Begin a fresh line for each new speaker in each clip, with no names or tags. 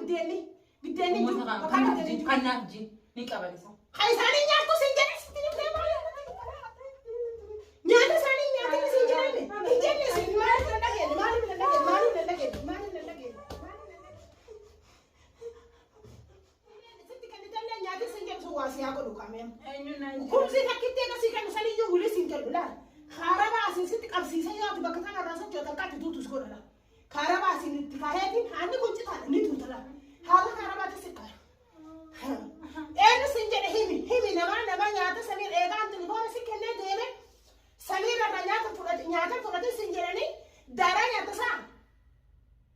Biddeenni. Biddeenni hin jiru.
Uummata
Bakka
kanaaf
biddeenni hin
ji
jiru.
kanaaf ji ni qaban isa.
Kan isaanii nyaattu sin jedhe sitti himtee maal? Nyaata isaanii nyaatin sin jedhame. Hin jenne sin maaliif na dhageenye? Maaliif na dhageenye? Maaliif na dhageenye? Maaliif na dhageenye? Sitti kennitallee nyaatin sin jedhu sun waa si haa godhu qaameen.
Eenyuun naan jedhe?
Kumsi takkitti akkasii kennu saniyyuu wulii sin kennu laal. Kaaraba asiin sitti qabsiisee yoo ati bakka kanarraa sochoote akka ati duutu si godha laal. Kaaraba asiin itti kaheetiin haanni kun citaadha ni tuuta laal. Haala kaarabaatti si kaaya. Eenyu sin jedhe himi himi namaa nama nyaata samiir eegaan tilifoona si kennee deeme samiir irraa nyaata fudhate nyaata fudhate sin jedhanii daaraa nyaata isaa.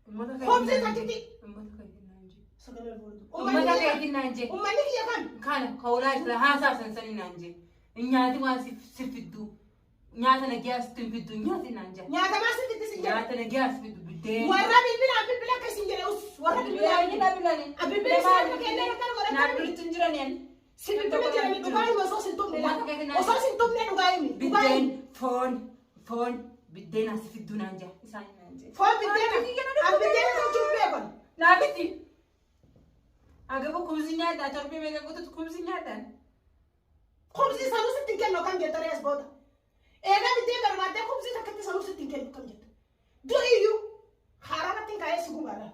Uummata
Kumsi
keetiin naan
takkitti.
jedhe. Uummata keetiin naan jedhe.
Sagalee fuudhu.
Uummata keetiin naan jedhe.
Uummanni kiyya kan.
Kana kaulaa jira haasaa sansanii naan jedhe. Nyaati waan si fiddu. Nyaata nagiyaa sitti hin fiddu nyaati naan jedhe.
Nyaatamaa si fitti sin jedhe.
Nyaata nagiyaa si fiddu biddeen.
Warra bilbilaan bilbila akka isin jedhe us warra bilbilaan
Bilbilaa bilbilani.
Bilbila isaan kennee akkana godhan.
Naan biritti hin jirani ani.
Si bilbila jedhani dhugaa himi osoo sin tumne
Uummata keetiin naan
osoo sin tumne dhugaa himi dhugaa
Biddeen
himi.
foon foon biddeen as fiddu naan jedhe. Isaan naan jedhe.
Foon biddeena an biddeena tolchuun beekan.
Naa miti. Agaba kumsi nyaadhaa torbee meeqa guututu kumsi nyaadhaan.
Kumsi sanuu sitti hin kennu akkam jetta rees booda. Eegaa biddeen barbaaddee kumsi takkatti sanuu sitti hin kennu akkam jetta. Duriyyuu kaaraatti hin kaa'ee si gubaadha.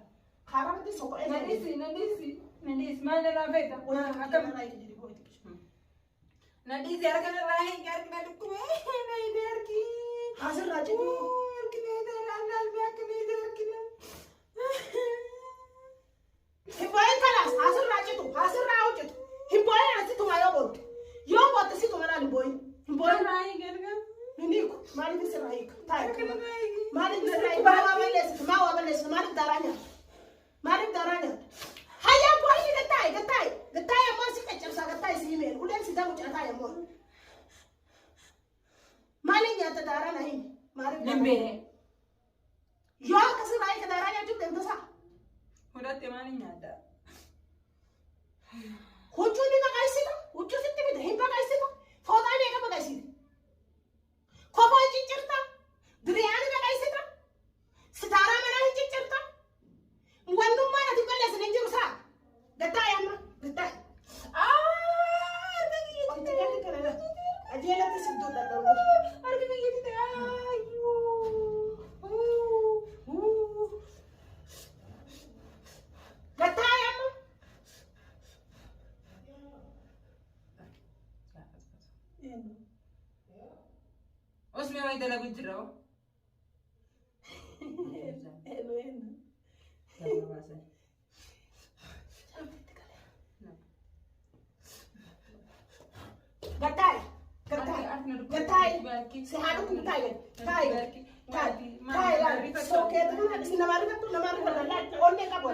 Kaaraatti soqo'ee.
Na dhiisi na dhiisi na dhiisi maal irraa feeta? Akkam na dhiisi harka narraa hiiki harki na dhukkube na hiite harki.
Asirraa citu.
Harki na hiite laalbee akka na hiite harki na.
Hin boo'in kalaas asirraa citu asirraa hojjetu. Hin boo'in asi tuma yoo bootte. Yoo bootte si tuma laal hin boo'in. Hin boo'in.
Narraa hiiki harka.
Hin hiiku. Maaliif sirraa hiika? Taa'i.
Harka narraa hiiki.
Maaliif sirraa hiika? Maa waa balleessitu? Maa waa balleessitu? Maaliif daaraa nyaata? Maaliif daaraa nyaata? Hayyaa boo'in gattaa'i gattaa'i gattaa'i ammoo si caccabsaa gattaa'i si himeen uleen si damu caataa ammoo. Maaliif nyaata daaraa na himi? Maaliif
Nan beele.
Yoo akkasirraa hiika daaraa nyaachuuf deemta isaa?
Fudhatte maal hin nyaaddaa?
Huccuu ni baqaysita. Huccuu sitti fida. Hin baqaysita. Fooxaa meeqa baqaysita? Kofoo hin ciccirta. Diriyaa ni baqaysita. Sitaaraa manaa hin ciccirta. Wannummaan ati balleessin hin jiru saa. Gattaa'i amma. Gattaa'i.
Harka kiyya
Wanti gadi kana lafa. Qajeelatti si duudha dhargu.
Harka kiyya tite.
Gattaa'i amma.
Osmee wayi dalagu jira hoo.
Eenyu eenyu. Gattaa'i. Gattaa'i. Gattaa'i. Si haa dhukkubu taa'i gadi. Taa'i gadi. Taa'i. Taa'i laali. Sookeetu kana isin namaa rifattu namaa rifata laali. Onnee qabu.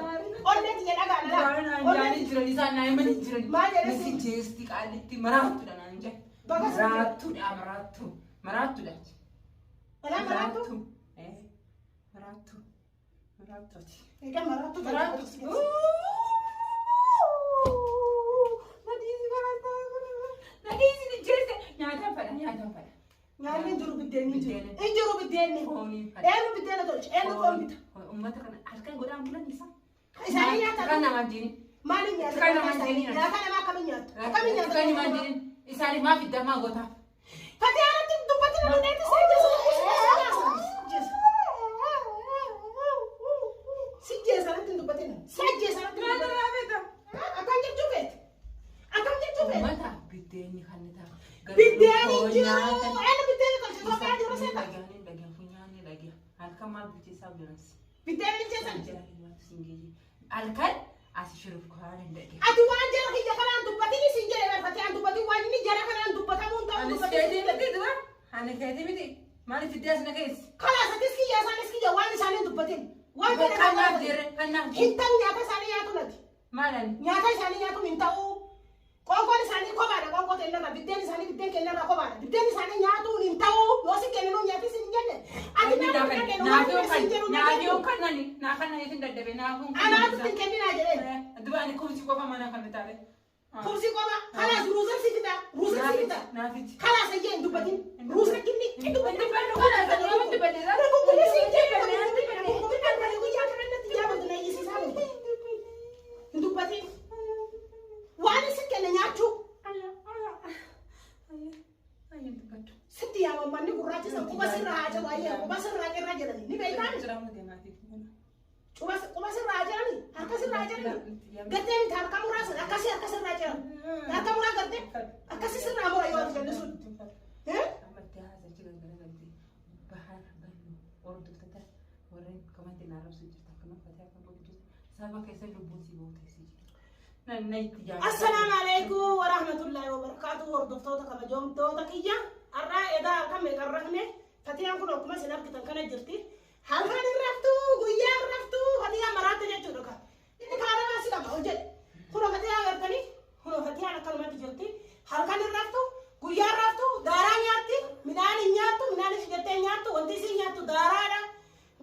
Onnee tiyya dhagaa laali. Onnee
Jaanii jiran isaan naa himanii jiran.
Maal jedhe si?
Nasi jeesti qaalitti maraattuudha naan jedhe.
Baga si jedhe.
Maraattuudha maraattu. Maraattuudha.
Balaa maraattu.
Eh, Maraattu. Maraattuuti.
Egaa maraattu
Maraattu. Na dhiisi ni jeeste. Nyaataan fedha nyaataan fedha.
Nyaanni hin jiru biddeenni hin jiru.
Biddeena.
Hin jiru biddeenni.
Foonii fedha.
Eenyu biddeena tolche? Eenyu foon bita?
Uummata kana halkan godhaan bulan isaa.
Isaanii nyaata.
Kan namaa jini.
Maaliin nyaata?
Kan namaa jini.
Nyaata namaa akkamiin nyaattu? Akkamiin nyaata?
Kan namaa jini. Isaanii maaf iddaa maa gootaaf?
Fatii aanatti dubbatti nama dheetti si ajjeesa. Si ajjeesa natti hin dubbatin. Si ajjeesa natti hin
Maal
dubbatin.
irraa feeta?
Akkam jechuu feete? Akkam jechuu feete?
Uummata biddeenni kan ni ta'a.
Biddeenni hin jiru. Eenyu biddeena tolche? Itoophiyaa jiru seeta.
Funyaanni dhagaa. Halkan maal bilcheessaa bulansi?
Biddeen bilcheessan.
Halkan as shurufkaa danda'e.
Ati waan jara kiyya kanaan dubbatin isin jedhe barfatee an dubbatin waan inni jara kanaan dubbatamuun ta'uu
Anis
dubbatin
keetii
isin jedhe.
miti dura. Ani keetii miti. Maaliif iddoo as na keessa?
Kalaas atis kiyya isaanis kiyya waan isaanii dubbatin. Waan fedhan
Kanaaf
dubbatin.
jirre kanaaf
Hin ta'u nyaata isaanii nyaatu nati.
Maal ani?
Nyaata isaanii nyaatuun hin ta'u. Qoonqoon isaanii kophaadha qoonqoo kennarra biddeen isaanii biddeen kennarra kophaadha. Biddeen isaanii nyaatuun hin ta'u yoo si kenninu nyaati sin hin jenne. Ati nyaata hin kennu waan inni sin jedhu
Naaf
hin
yoo
kennu.
kannani naa kannani isin dadhabe naaf kun
Anaatu hin kenninaa jedheen.
Duba ani kumsi qofa mana kan taate.
Kumsi qofa kalaas ruusan si fida ruusan si fida.
Naafichi.
Kalaas ayyee hin dubbatin ruusan kinni hin dubbatin.
Dubbadhu kalaas yoo dubbate
Gurgurri sin jedhu gurgurri guyyaa kanatti jaabatu na iyyisiisaa bulti. Quba sirraa haa jiru ayyee quba sirraa cirra jedhani ni beektaani. Quba sirraa haa jirani harka sirraa haa jirani. Gartee miti harka muraa sun akkasii harka sirraa jiran. Harka muraa gartee akkasii sirraa mura yoo ati jenne sun. Assalaamu alaikum warahmatullahi wabarakatuh hordoftoota kabajamtoota kiyya har'aa edaa halkan meeqa rafne Fatiyaan kun akkuma isin argitan kana jirti halkan hin raftu guyyaa hin raftu Fatiyaan maraatte jechuudha ka inni kaaramaa si qaba hojjedhe kun Fatiyaa agartanii kun Fatiyaan akkanumatti jirti halkan hin raftu guyyaa hin raftu daaraa nyaatti midhaan hin nyaattu midhaan isin jettee hin nyaattu wanti isin nyaattu daaraadha.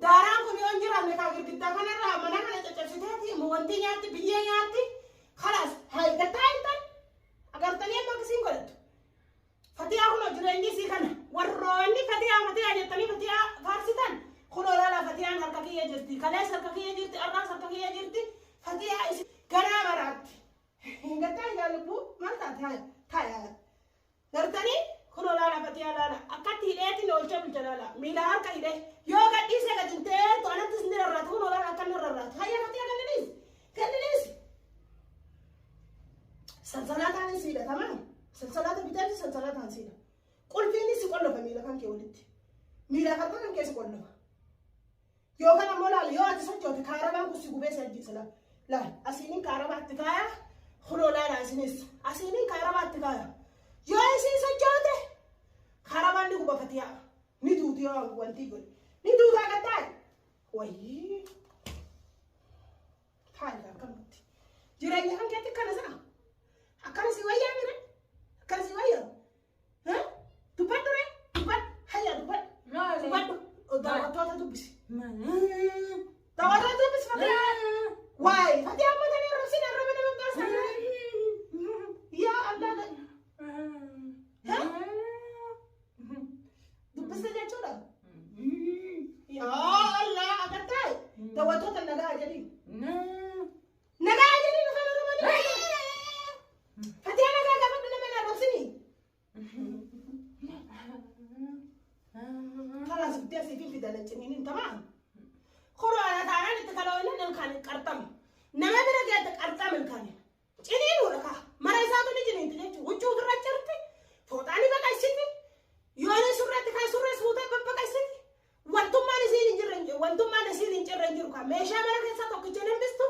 Daaraan kun yoo hin jiraanne kaa girgiddaa kanarraa mana kana caccabsiteeti wanti nyaatti biyyee nyaatti kalaas hayi gattaa hin ta'e agartanii amma akkasiin godhattu. Fatiyaa kunoo jireenyi isii kana warroonni fatiyaa fatiyaa jettanii fatiyaa faarsitan kunoo laala fatiyaan harka kiyya jirti kalees harka kiyya jirti arraas harka kiyya jirti fatiyaa isi ganaa maraatti. Hin gattaa yaa lubbuu maal taate haya taaya. Gartanii kunoo laala fatiyaa laala akkatti hidheetiin oolchee bulcha laala miila harka hidhee yoo gadhiisee gadi hin teettu anattis ni rarraatu kunoo laala akka inni rarraatu hayya fatiyaa ganni dhiisi ganni dhiisi. Salsalaataan si hidha tamam salsalaata bitaati salsalaataan si hidha qulfiin si qollofa miila kan kee walitti miila harka kan kee si qollofa. Yookaan ammoo laal yoo ati sochoote kaarabaan kun si gubee si ajjeesa laal. Laal asiinin kaarabaatti kaaya kunoo laala asinis asiinin kaarabaatti kaaya. Yoo isiin sochoote kaarabaan ni guba fatiyaa ni duuti yoo wantii godhe ni duutaa gattaa'e. Wayii taa'i akkanumatti jireenya kan keetti akkana sa'a akkana si wayyaa mire akkana si wayyaa. Dubbadhu ree dubbadhu hayya dubbadhu dubbadhu daawwattoota dubbisi. Daawwattoota dubbisi fatiyaa. Waay fatiyaa amma tana arrabsin arraba nama baasan. Yaa Allah dubbiste jechuudha. Yaa Allah agartaa daawwattoota nagaa jedhiin. Nagaa jedhiin afaan Oromoo Fatiyaa nagaa gaafadhu nama hin arrabsini. Karaa siftee siifin fida lacciniin tamaa. Kunoo ana taanaan itti kalooyna ilkaan qarxama. Nama bira geette qarxama ilkaan. Ciniinuudha kaa. Mara isaatu ni ciniinti jechuudha. Huccuu ofirra cirti. Fooxaa ni baqaysiti. Yooni surreetti kan surrees fuutee babbaqaysiti. Wantummaan isiin hin jirre hin jiru. Wantummaan isiin hin cirre hin jiru kaa. Meeshaa mana keessaa tokkicha hin hambistu.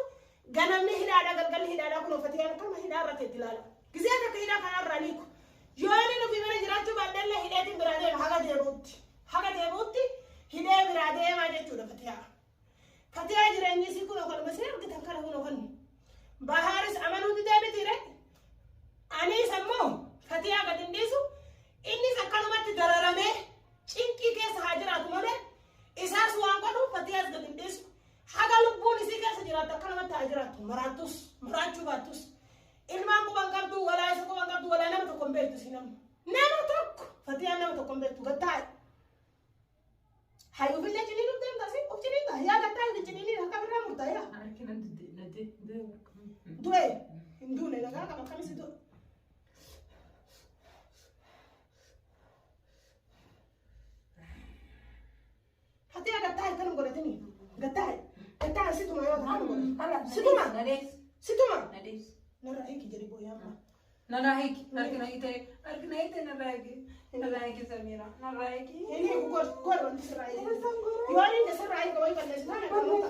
Ganamni hidhaadha galgalli hidhaadha kun uffatee akkuma hidhaa irra teetti ilaala. Gizee takka hidhaa kanaa irraa ni hiiku. Yoo inni nufi mana jiraachuu baadhellee hidheetiin biraa deema haga deebi'utti. Haga deebi'utti hidhee biraa deemaa jechuudha Fatiyaa. Fatiyaa jireenyi isii kun kanuma isin argitan kana kun kan. Bahaaris amanuu didee mitiire. Anis ammoo Fatiyaa gad hin dhiisu. Innis akkanumatti dararamee cinqii keessa haa jiraatu malee isaas waan godhu Fatiyaas gad hin dhiisu. Haga lubbuun isii keessa jiraattu akkanumatti haa jiraattu. Maraattus maraachuu baattus. Ilmaan quban qabdu walaa isa quban qabdu walaa nama tokko hin beektu isii nama. Nama tokko Fatiyaan nama tokko hin beektu gattaa'i. Hayyuufillee ciniinuuf deemta si of ciniinta yaa gattaa'i hin ciniiniin harka birraa murta yaa.
Harki nan dide na
Du'e hin duune nagaa qaba akkamisi du'e. Fatiyaa gattaa'i kan godhatini gattaa'i gattaa'i situma yoo ta'an godhatu. Situma situma. Narra hiiki jedhi booyaa amma.
Narraa hiiki harki na hiite harki na hiite narraa hiiki narraa hiiki Samiira narraa hiiki.
Inni hiiku godh godh wanti sirraa hiiki. Yoo inni sirraa hiika wayii balleessu taane kan nuta.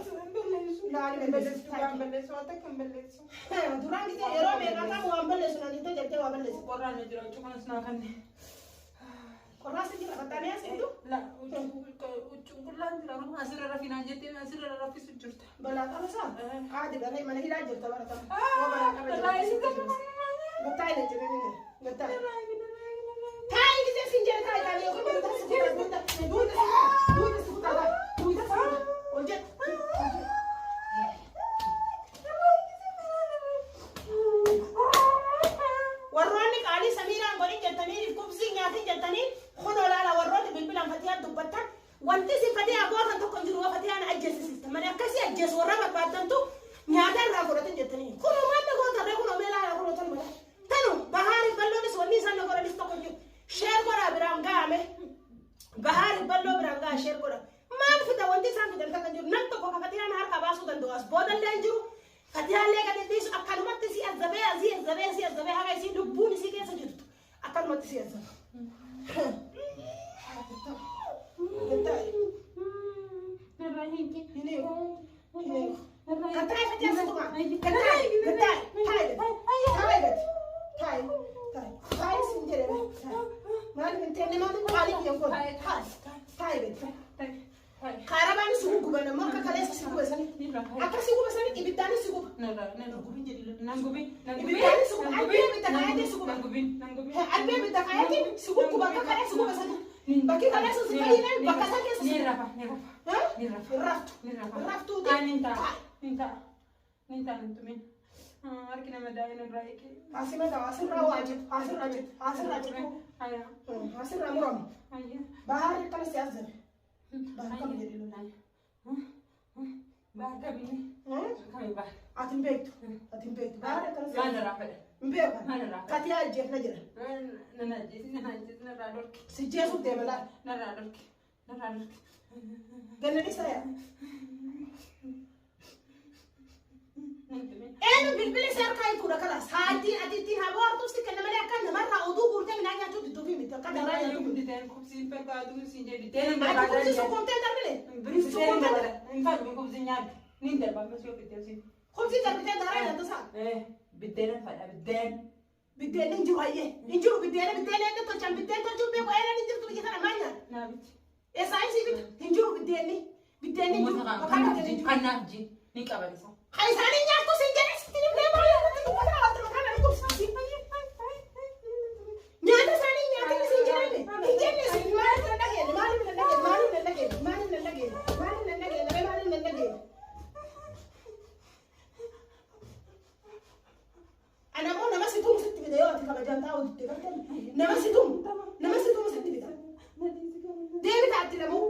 Laali balleessu. Duraan gisee yeroo meeqaa qabu waan balleessu naan jettee jettee waa balleessu.
Qorraan na jira huccuu kanas naa kanne.
Qorraas jira baxxaanii as fidu.
La huccuun qullaan jira kun asirra rafinaan jettee asirra raffisu jirta.
Balaa qaba isaa. Qaadi dharee mana hidhaa jirta baratama. Yoo balaa qaba jira. Gattaa hin jedhanii gattaa. Taa'i gisee siin jedhe taa'i taa'i yookiin duuta si kutaa duuta duuta si kutaa duuta si kutaa duuta si kutaa ol jedhe. Warroonni qaalii Samiiraan godhin jettanii kubsii nyaatin jettanii kunoo laala warroonni bilbilaan Fatiyaan dubbattan wanti isin Fatiyaa gootan tokko hin jiru yoo Fatiyaan ajjeesisiste malee akkasii ajjeesu warra barbaaddantu nyaata irraa godhatan jettanii kunoo maal na gootan ree kunoo mee laala kunoo tanuma tanu bahaari balloonis wanni isaan na godhanis tokko hin jiru sheer godhaa biraan ga'ame bahaari. Arraballee hin jiru. Fatiyaallee gadi hin dhiisu. Akkanumatti si azzabee asii azzabee asii azzabee haga isii lubbuun isii keessa jirtu. Akkanumatti si azzaba.
Narraa hiiki.
Hin eegu. Hin eegu. Kattaa'e Fatiyaa si tumaa. Kattaa'e. Kattaa'e. Taa'i gadi. Taa'i gadi. Taa'i. Taa'i. Taa'i sin jedhe. Taa'i. Maaliif hin teenne maaliif qaalii kiyya hin goone? Taa'i. Taa'i gadi. Kaarabaan si gugguban ammoo akka kaleessa si gube sanii. Akka si gube sanii ibiddaanis si guba. Ibiddaanis si guba. Albee ibidda kaayatiin si guba. Albee ibidda kaayatiin si gugguba akka kaleessa gube sanii. Bakki kaleessa si fayyinaan bakka isaa keessa si guba. Hin raftu. Hin raftuuti.
Harki nama daa'ina irraa eegee.
Asirra asirraa waa citu. Asirraa citu. Asirraa citu. Asirraa muramu. Baharri akkana si azzabe. Bahar kam jedhe lola.
Bahar kamiini? Kami bahar?
Ati hin beektu. Ati hin beektu. Baharri akkana si
Maal
azzabe.
irraa fedha?
Hin beekan.
Maal irraa fedha?
Katiyaa ajjeefna jedha.
Nan ajjeesi, nan ajjeesi, narraa dhorki.
Si jeesuuf deema laal.
Narraa dhorki. Narraa dhorki.
Ganna dhiisa yaa.
Nan tumin.
Eenyu bilbila isaa harkaa hiikuudha kalaas. Sa'aatiin ati ittiin haa bohaartuuf si kenna malee akka namarraa oduu guurtee midhaan nyaachuu didduufi miti. Akka daraa nyaachuu miti.
Biddeen kubsiin barbaadu siin jedhe biddeen
Ati kubsii sukkuumtee darbine.
Biddeen barbaada. Hin faatu kubsii nyaadhu. Niin darba ammas yoo biddeen siin.
Kubsii darbitee daraa nyaata isaa.
Biddeen fadha biddeen.
Biddeen hin jiru hayyee. Hin jiru biddeena biddeena inni tolchan biddeen tolchuun beeku eelan hin jirtu biyya kana maal nyaata?
Naa biti.
Eessaa isii bita? Hin jiru biddeenni. Biddeenni hin jiru. Maqaan biddeen hin jiru.
Kanaaf ji ni qaban isa.
Kan isaanii nyaattu siin jedhe sitti himnee maal irratti dubbata hawaasa maqaan ani kubsiisi. Nyaata isaanii nyaatiin siin jedhame. Hin jenne siin maaliif nan dhageenye maaliif nan dhageenye maaliif nan dhageenye maaliif nan dhageenye maaliif nan dhageenye maaliif nan dhageenye. Ana immoo nama si tumu sitti fida yoo ati kabajaan taa'u didde gartee nama si tumu nama si tumu sitti fida. Deebita ati lamuu.